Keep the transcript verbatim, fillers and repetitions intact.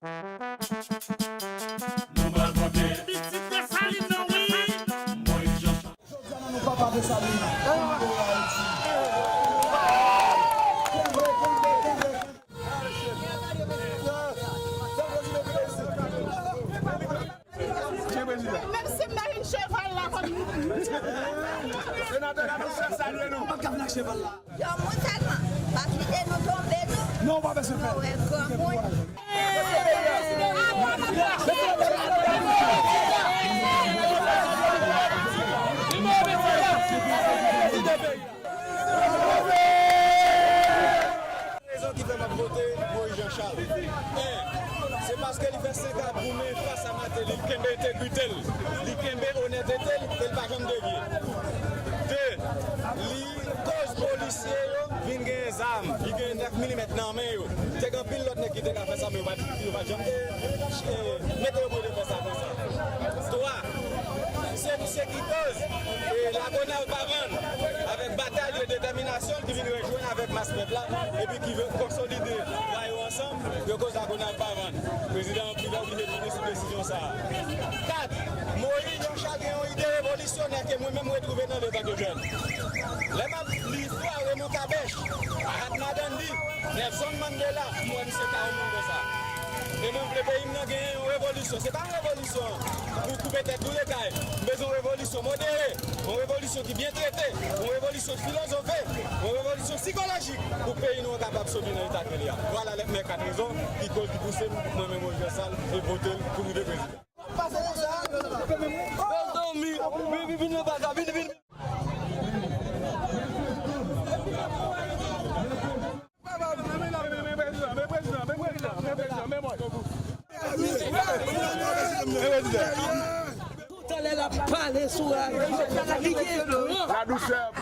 Nou pral vote. Pitit Desalin nan, wi. Moyiz Jan Chal. Jodi a nan non papa Desalin, nou mande Ayiti. Kenbe, kenbe, kenbe, kenbe. Menm si m ta jwenn cheval la, konn. Senatè la, nou fè salye nou. Yo, moun sèlman, pa kite nou tonbe, non. Non, ou pa bezwen pè. Yo, wè, granmoun. Rezon ki fè m ap vote Moyiz Jan Chal. En, se paske li fè senk an ap goumen fas a Mateli, li kenbe entegrite l, li kenbe onètete l, e l pa janm devye. De, li koz polisye yo vin genyen zam, li genyen nèf milimèt nan men yo. Te gen anpil lòt nèg ki te ka fè sa, men yo pa t, yo pa t janm te, eh, mete yo pou yo te fè sa konsa. Twa, se misye ki koz, eh, Lagonav pa vann, avèk batay e detèminasyon l ki vin rejwenn avèk mas pèp la, epi ki vle konsolide vwa yo ansanm, yo koz Lagonav pa vann. Prezidan an prive oblije tounen sou desizyon sa a. Kat, Moyiz Jan Chal gen yon ide revolisyonè ke mwen menm m retwouve nan l etan ke jèn. Lè m ap li istwa Raymond Kabèch, Mahatma Gandhi, Nelson Mandela, m wè misye ta yon moun konsa. E mwen vle peyi m nan genyen yon revolisyon. Se pa yon revolisyon pou koupe tèt nou de kay. M bezwen yon revolisyon modere, yon revolisyon ki byen trete, yon revolisyon filozofe, yon revolisyon sikolojik pou peyi nou an kapab sove nan eta ke li a. Vwala lèt mè kat rezon ki koz ki pouse m, mwen menm Moyiz Jan Chal, e vote l pou nou de prezidan. Mezanmi, vin, vin, vin nan baz la, vin, vin. Toutalè l ap pale sou radyo. Li gen gran. La douceur.